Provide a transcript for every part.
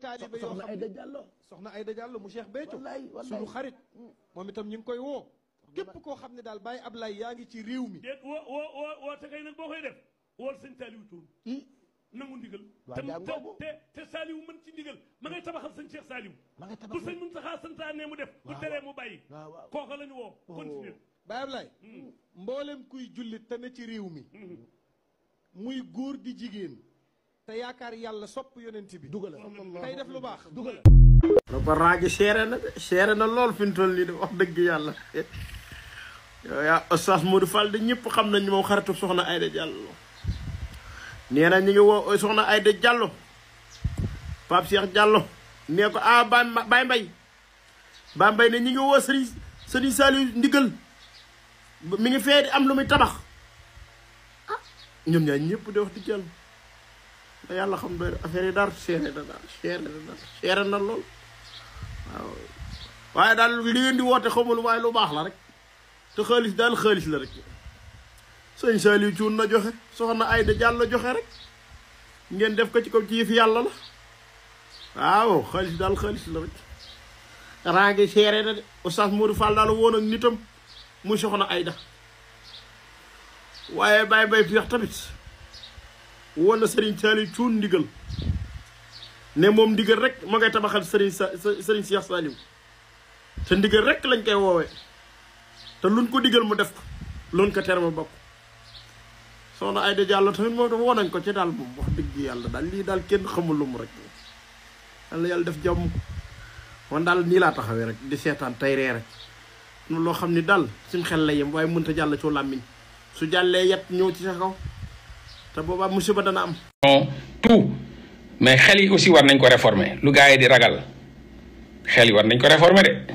taalibe yoo xam ne soxna Aïda Diallo mu Cheikh Béthio suñu xarit moom itam ñu ngi koy woo képp koo xam ne daal Baye Ablaye yaa ngi ci réew mi déet woo te kay nag boo koy def wool sëñ Saliou Thioune nangu ndigal te Saliou mën ci ndigal ma ngay tabaxal sëñ Cheikh Saliou bu sëñ Mountakha santaane mu def bu teree mu bàyyi kooka la ñu woo continuer Baye Ablaye mboolem kuy jullit te ne ci réew mi muy góor di jigéen te yaakaar yàlla sopp yonent bi dugal tey def lu baax dugal ba raagi seere na lool fi mu toll nii de wax dëgg yàlla yow yaa Oustaz Modou Fall de ñëpp xam nañ moom xaritu soxna Aïda Diallo nee na ñu ngi woo soxna Aïda Diallo Pape Cheikh Diallo nee ko Baye Mbaye ne ñu ngi woo Serigne Saliou ndigal mi ngi fee di am lu muy tabax ñoom ñaar ñëpp di wax di jàll te yàlla xam doy affaire yi daal seere na lool waaw waaye daal li ngeen di woote xamul waaye lu baax la rek te xaalis daal xaalis la rek sëñ Saliou Thioune na joxe soxna Aïda Diallo joxe rek ngeen def ko ci comme ci yëf yàlla la waaw xaalis daal xaalis la rek raagi seere na de Oustaz Modou Fall daal woon ak nitam muy soxna Aïda waaye Baye Peex tamit woon na Serigne Saliou Thioune ndigal ne moom ndigal rek ma ngay tabaxal Serigne Cheikh Saliou te ndigal rek lañ koy woowee te luñ ko digal mu def ko luñ ko tere ma bokk soxna Aïda Diallo tamit moom dafa wonañ ko ci daal moom wax dëgg yàlla daal lii daal kenn xamul lu mu rek yàlla yàlla def jàmm man daal nii laa taxawee rek di seetaan tey ree rek loo xam ni daal suñ xel la yem waaye mënta jàll ci làmmiñ su jàllee yet ñëw ci sa kaw te boobaa musiba dana am. tout mais xel yi aussi war nañ ko réformer lu gars yi di ragal xel yi war nañ ko réformer de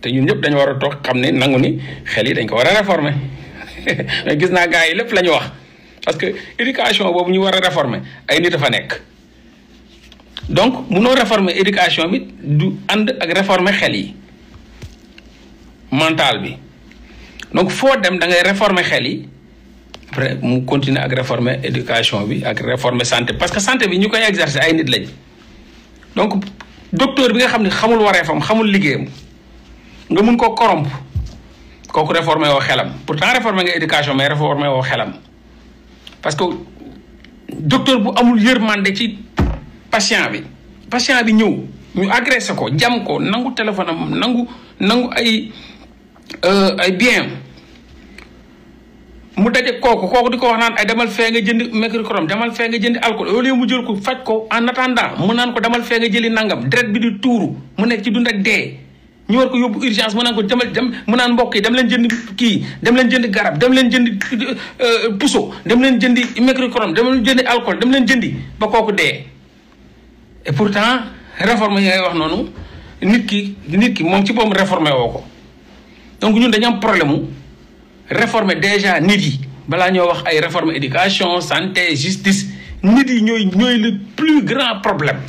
te ñun ñëpp dañu war a toog xam ne nangu ni xel yi dañ ko war a réformer mais gis naa gars yi lépp la ñu wax parce que éducation boobu ñu war a réformer ay nit a fa nekk donc munoo réformer éducation bi du ànd ak réformer xel yi mental bi donc foo dem da ngay réformer xel yi. après mu continuer ak réformer éducation bi ak réformer santé parce que santé bi ñu koy exercer ay nit lañ donc docteur bi nga xam ne xamul wareefam xamul liggéeyam nga mun koo corrompre kooku réformer woo xelam pourtant réformer nga éducation mais réformer woo xelam parce que docteur bu amul yërmande ci patient bi ñëw ñu agressé ko jam ko nangu téléphone am nangu ay bien mu daje kooku di ko wax naan ay demal fee nga jënd mercurochrome demal fee nga jënd alcool au lieu mu jël ko faj ko en attendant mu naan ko demal fee nga jëli nangam deret bi di tuuru mu nekk ci dund ak dee ñu war ko yóbbu urgence mu naan ko mu naan mbokk yi dem leen jënd kii dem leen jënd garab dem leen jënd puso dem leen jëndi mercurochrome dem leen jëndi alcool dem leen jëndi ba kooku dee et pourtant réforme yi ngay wax noonu nit ki moom ci boobu réformé woo ko donc ñun dañu am problème mu réformer déjà nit yi balaa ñoo wax ay réforme éducation santé justice nit yi ñooy le plus grand problème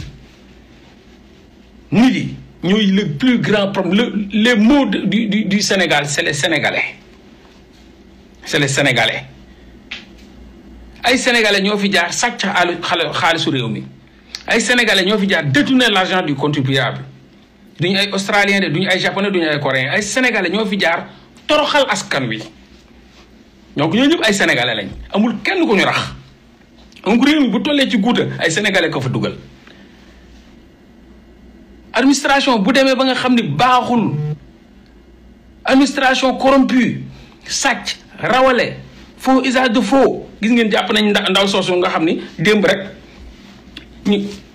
nit yi ñooy le plus grand problème les maux du Sénégal c'est les Sénégalais ay Sénégalais ñoo fi jaar sàcc xaalisu réew mi ay Sénégalais ñoo fi jaar détourner l'argent du contribuable duñu ay Australiens de duñu ay Japonais duñu ay Coréens ay Sénégalais ñoo fi jaar toroxal askan wi donc ñoo ñëpp ay sénégalais lañ amul kenn ku ñu rax donc réew mi bu tollee ci guuta ay sénégalais ko fa dugal administration bu demee ba nga xam ni baaxul administration corrompue sàcc rawale faux usage de faux gis ngeen jàpp nañ ndaw soosu nga xam ni démb rek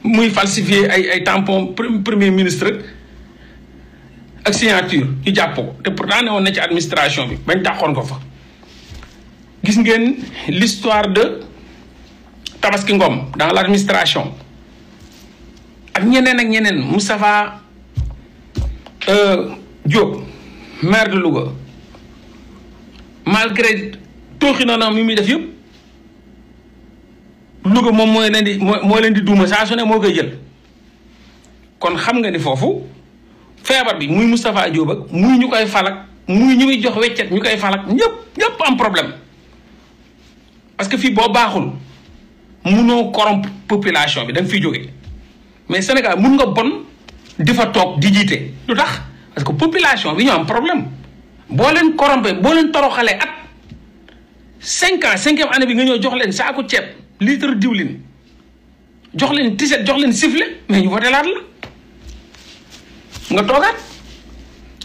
muy falsifier ay tampon premier ministre ak signature ñu jàpp ko te pourtant ne woon na ci administration bi bañ dàqoon ko fa gis ngeen l'histoire de Tabaski Ngom dans l'administration ak ñeneen Moustapha Diop maire de Louga malgré tooxi na mi muy def yëpp Louga moom moo leen di duuma saa su ne moo koy jël kon xam nga ni foofu feebar bi muy Moustapha Diop ak muy ñu koy falak muy ñu muy jox weccet ñu koy falak ñëpp am problème parce que fii boo baaxul munoo corrompre population bi da nga fiy jógee mais Sénégal mun nga bon di fa toog di jiite lu tax parce que population bi ñu am problème boo leen corrompé boo leen toroxalee at 5 ans 5e année bi nga ñëw jox leen saako ceeb litre diwlin jox leen tiset jox leen sifflet mais ñu voté laat la nga toogaat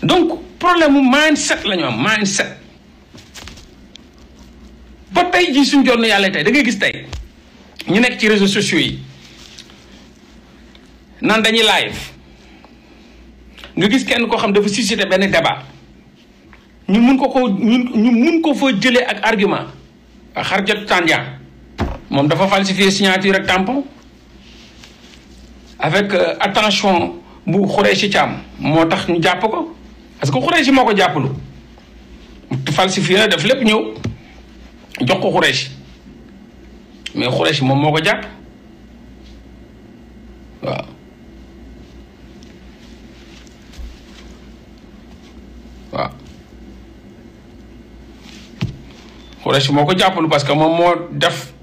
donc problème mu mindset la ñu am mindset ba tey jii suñ jonn yàlla tey da ngay gis tey ñu nekk ci réseaux sociaux yi naan dañuy live nga gis kenn koo xam dafa suscité benn débat ñu mun ko foo jëlee ak argument Xarjat Tandian moom dafa falsifier signature ak tampon avec attention bu Khoureychi Thiam moo tax ñu jàpp ko parce que Khoureychi moo ko jàppalu falsifié na def lépp ñëw jox ko Khoureychi mais Khoureychi moom moo ko jàpp waaw waaw Khoureychi moo ko jàppalu parce que moom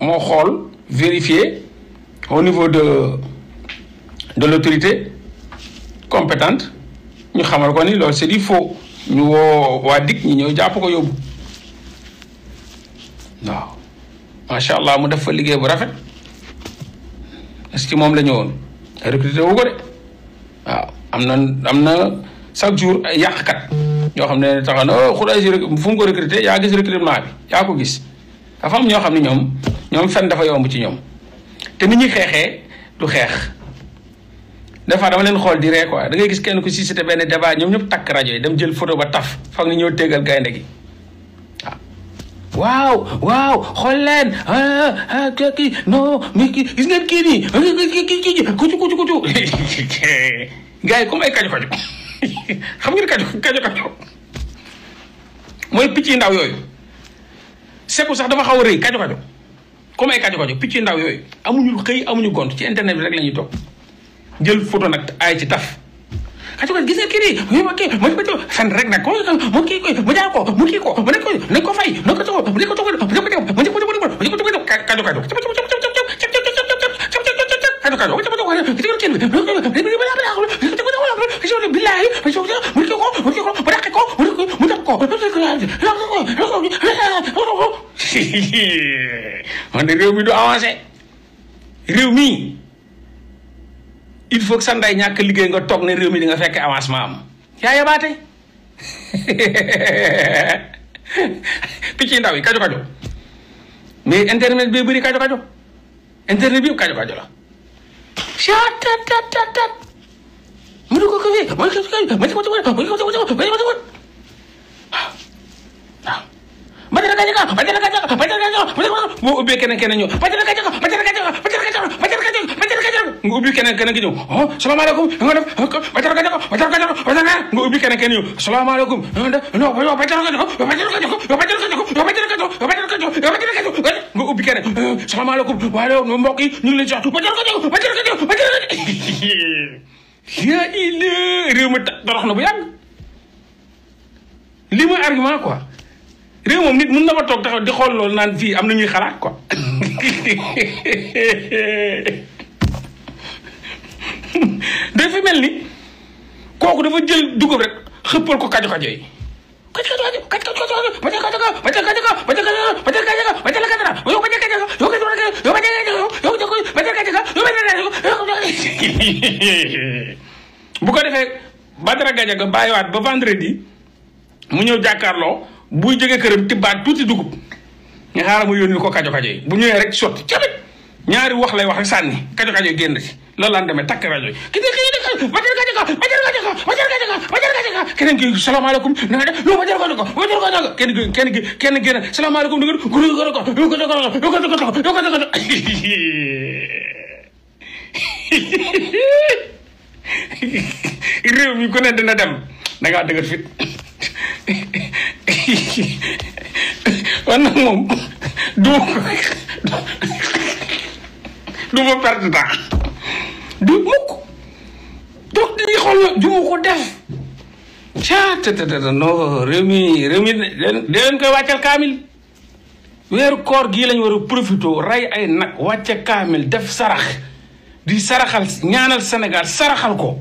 moo xool vérifier au niveau de l'autorité compétente ñu xamal ko ni loolu c'est du faux ñu woo waa DIC ñi ñëw jàpp ko yóbbu waaw macha allah mu def fa liggéey bu rafet est-ce que moom la ñëwoon recruté wu ko de waaw am na chaque jour ay yàqkat ñoo xam ne taxaw na Khoureychi fu mu ko recruté yaa gis recrutement bi yaa ko gis dafa am ñoo xam ne ñoom fen dafa yomb ci ñoom te nit ñi xeexee du xeex des fois dama leen xool di ree quoi da ngay gis kenn ku si c'était benn débat ñoom ñëpp takk rajo yi dem jël photo ba taf foog ni ñëw tégal gaynde gi waaw xool leen kii non mais kii gis ngeen kii nii kucu gars yi comme ay kajo xam ngeen kajo mooy picc yu ndaw yooyu seku sax dafa xaw a rëy kajo comme ay kajo picc yu ndaw yooyu amuñu xëy amuñu gont ci internet bi rek la ñuy toog jël photo nag ay ci taf kajo gis nga kii nii ma kii ma fen rek nag mu kii ko mu jaar ko mu kii ko mu nañ ko fay na ko toog mu ne ko toog man de réew mi du avancé réew mi il faut que sa nday ñàkk liggéey nga toog ne réew mi di nga fekk avancement am yaa yabaate picc yi ndaw yi kajo mais internet bi bëri kajo internet bi yëpp kajo la tat mu du ko ko fii boo ubbee keneen ñëw nga ubbi keneen ki ñëw salaamaaleykum nga def nga ubbi keneen ñëw salaamaaleykum nga ubbi keneen salaamaaleykum waaye mbokk yi ñu ngi leen jox yaa il réew mi torox na bu yàgg lii mooy argument quoi réew moom nit mën na fa toog taxaw di xool loolu naan fii am na ñuy xalaat quoi dafa mel ni kooku dafa jël dugub rek xëppal ko kajo yi bu ko defee Badara Gadiaga bàyyiwaat ba vendredi mu ñëw jàkkaarloo buy jógee këram tibbaat tuuti dugub nga xaaral mu yónni ko kajo yi bu ñëwee rek sotti cabit ñaari wax lay wax rek sànni kajo yi génn ci loolu laan demee takk rajo yi keneen ki salaamaaleykum na nga def lo kenn génn salaamaaleykum réew mi ku ne dina dem da ngaa dëgër fit wan nag moom du ma perte temps du mukk donc dañuy xool du ma ko def non réew mi leen koy wàccal kaamil weeru koor gii lañ war a profité rey ay nag wàcce kaamil def sarax di saraxal ñaanal Sénégal saraxal ko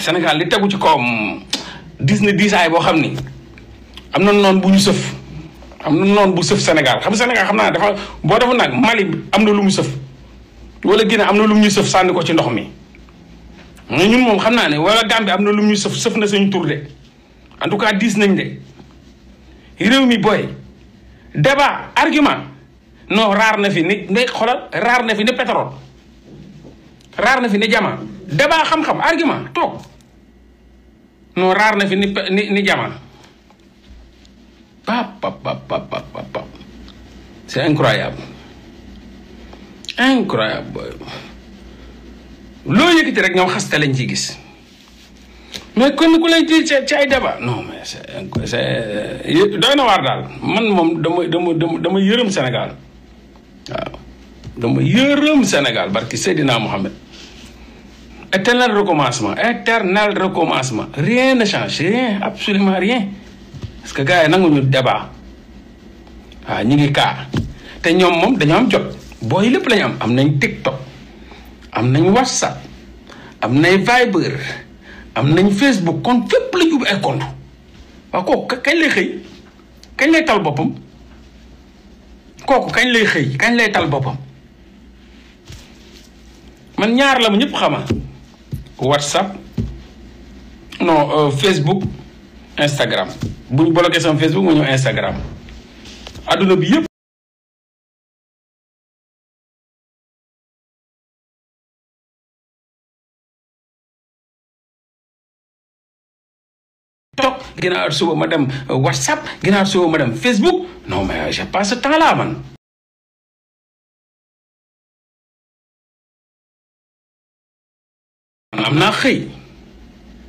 Sénégal li tegu ci kawam dis na diisaay boo xam ni am na noonu bu ñu sëf am na noonu bu sëf Sénégal xam Sénégal xam naa dafa boo defoon nag Mali am na lu mu sëf wala Guinée am na lu mu ñu sëf sànni ko ci ndox mi mais ñun moom xam naa ne wala Gambie am na lu mu ñu sëf na suñu tur de en tout cas diis nañ de réew mi booy débat argument non raar na fi ni ndey xoolal raar na fi ni pétrole raar na fi ni jama débat xam-xam argument toog non raar na fi ni jama pap c'est incroyable incroyable loo yëkkati rek ñoom xaste lañ ciy gis mais kon ku lay ci ay débat non mais c'est doy na waar daal man moom dama yërëm Sénégal waaw dama yërëm Sénégal barki Seydina Mohamed éternel recommencement rien ne change rien absolument rien parce que gars yi nanguñu débat waaw ñu ngi kaa te ñoom moom dañoo am jot booy lépp lañu am nañ TikTok am nañ WhatsApp am nañ Viber am nañ Facebook kon fépp la ñu ubbi ay compte waaw kooku kañ lay xëy kañ lay tal boppam kooku kañ lay xëy kañ lay tal boppam man ñaar la mu ñëpp xama WhatsApp non Facebook Instagram bu ñu bloqué sama Facebook mu ñëw Instagram adduna bi yëpp toog ginnaaw suba ma dem WhatsApp ginnaaw suba ma dem Facebook non mais j'ai pas ce temps là man am naa xëy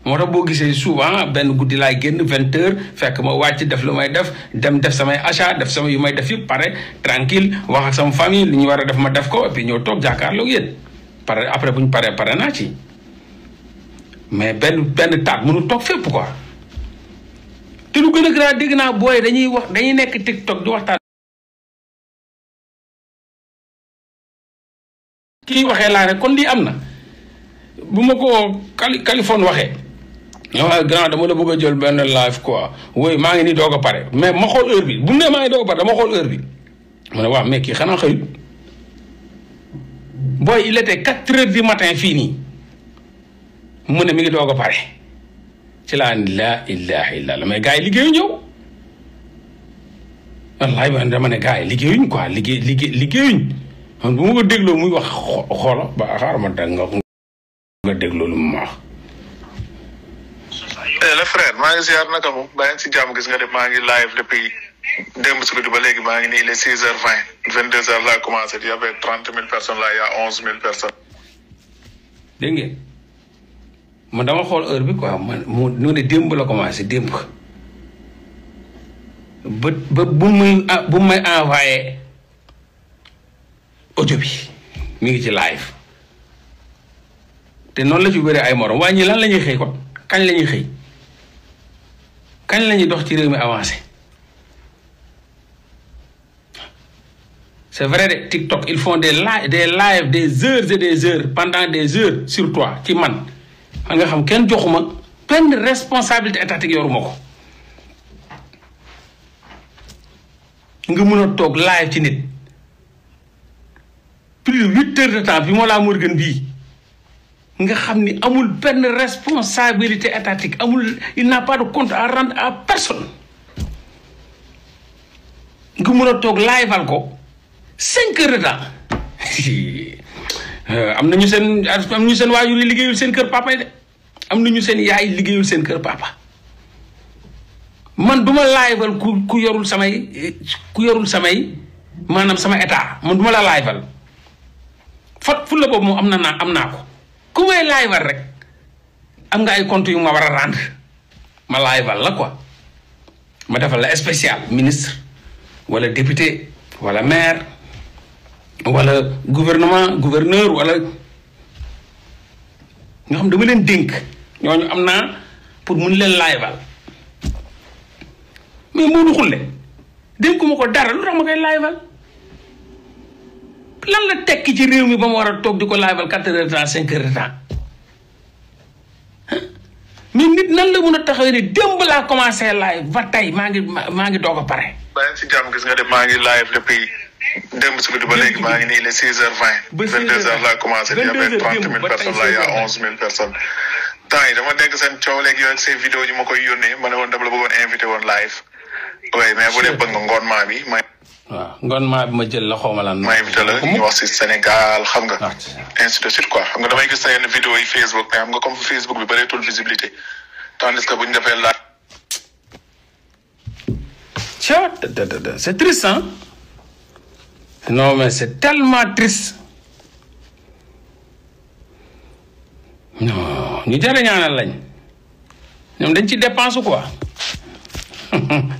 moo tax boo gisee souvent benn guddi laay génn 20h fekk ma wàcc def lu may def dem def samay achat def sama yu may def yëpp pare tranquille wax ak sama famille li ñu war a def ma def ko et puis ñëw toog jàkkaarloog yéen pare après bu ñu pare naa ci mais benn taat mënu toog fépp quoi te lu gën a grave dégg naa booy dañuy nekk TikTok di waxtaan. kii waxee laa ne kon lii am na bu ma ko Californie waxee. waaw grand dama la bëgg a jël benn live quoi woy maa ngi nii doog a pare mais ma xool heure bi bu ne maa ngi doog a pare dama xool heure bi ma ne waaw mais kii xanaa xëyut booy il était 4h du matin fii nii mu ne mi ngi doog a pare ci laa la ilaha illallah mais gars yi liggéeyuñ yow wallaay man dama ne gars yi liggéeyuñ quoi liggéeyuñ man bu ma ko dégloo muy wax xoola ba xaaral ma da nga dégloo lu mu wax. le frère maa ngi ziar naka moom baa ngi si jàmm gis nga def maa ngi live depuis démb si guddi ba léegi maa ngi nii il est 6h20 22h laa commencé il y avait 30 000 personnes là il y a 11 000 personnes. dégg ngeen man dama xool heure bi quoi man mu ne démb la commencé démb ba bu may envoyé audio bi mi ngi ci live te noonu la ci bëree ay morom waaye ñi lan la ñuy xëy kon kañ la ñuy xëy. kañ la ñuy dox ci réew mi avancé c'est vrai de TikTok ils font des lives des heures et des heures pendant des heures sur toi ci man nga xam kenn joxuma benn responsabilité étatique yoruma ko nga mën a toog live ci nit plus de 8 heures de temps bi moo laa Morgan bii nga xam ni amul benn responsabilité étatique amul il n'a pas de compte à rendre à personne nga mën a toog liveal ko 5 heures de temps am nañu seen waajur yi liggéeyul seen kër papa yi de am nañu seen yaay liggéeyul seen kër papa man duma liveal ku yorul samay maanaam sama état man duma la liveal fu la boobu moom am naa ko ku may liveal rek am nga ay compte yu ma war a rendre ma liveal la quoi ma defal la spécial ministre wala député wala maire wala gouverneur wala ñoo xam dama leen dénk ñooñu am naa pour mun leen liveal mais moo du xulle dénkuma ko dara lu tax ma koy liveal lan la tekki ci réew mi ba mu war a toog di ko live 4 heures de temps 5 heures de temps mais nit nan la mën a taxawee ne démb laa commencé live ba tey maa ngi doog a pare. bàyyi si jàmm gis nga de maa ngi live depuis démb si guddi ba léegi maa ngi nii il est 6h20. 22h laa commencé. 22h avec 30 000 personnes là y a 11 000 personnes. temps yi dama dégg seen coow léegi yooyu ak ces vidéos yi ma koy yónnee ma ne woon dama la bëggoon invité woon live. oui mais bu dee bëgg nga ngoonmaa bi may. waaw ngoonmaa bi ma jël la xawma lan. ma invité la ñu wax si Sénégal xam nga. ainsi de suite quoi xam nga damay gis sa yenn vidéo yi Facebook mais xam nga comme Facebook bi bëreetul visibilité tandis que bu ñu defee laaj. c'est triste hein. non mais c'est tellement triste. non ñu jar a ñaanal lañ ñoom dañ ci dépense quoi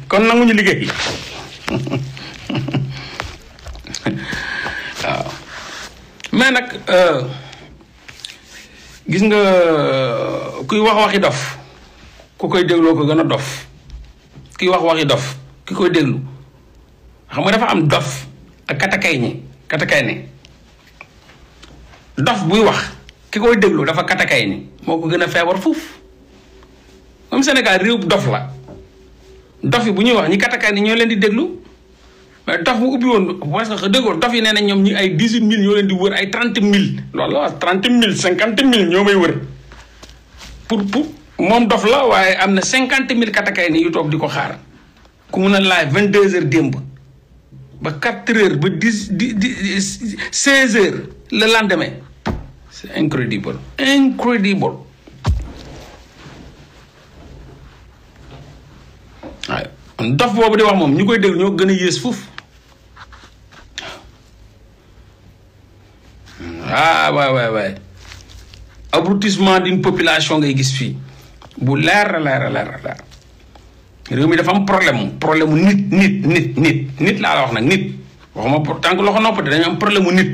kon nanguñu liggéey waaw mais nag gis nga kuy wax waxi dof ku koy dégloo ko gën a dof kuy wax waxi dof ki koy déglu xam nga dafa am dof ak katakay ne dof buy wax ki koy déglu dafa katakay ni moo ko gën a feebar fuuf comme Sénégal réew dof la dof yi bu ñuy wax ñi katakay ni ñoo leen di déglu mais dof bu ubbi woon parce que déggoo dof yi nee na ñoom ñi ay 18 000 ñoo leen di wër ay 30 000 loolu la 30 000 50 000 ñoo may wër pour moom dof la waaye am na 50 000 katakay ni yu toog di ko xaar ku mun a laaj 22 heures démb ba 4 heures ba 16 heures le lendemain c'est incroyable waaye dof boobu di wax moom ñu koy déglu ñoo gën a yées foofu waay abrutissement d'une population ngay gis fii bu leer réew mi dafa am problème mu nit laa la wax nag nit waxuma pour tant que loxo nopp de dañu am problème mu nit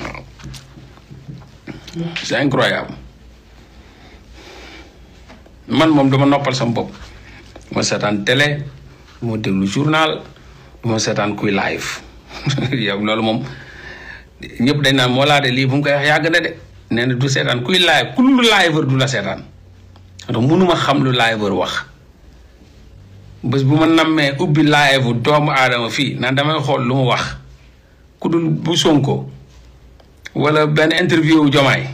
waaw c'est incroyable man moom dama noppal sama bopp duma seetaan télé duma déglu journal duma seetaan kuy live yow loolu moom ñëpp dañ naan moo laa de lii bu mu koy wax yàgg na de nee na du seetaan kuy live ku lu liveur du la seetaan donc mënuma xam lu liveur wax bés bu ma nammee ubbi live doomu aadama fii naan damay xool lu mu wax ku dul bu Sonko wala benn interview wu Jomaay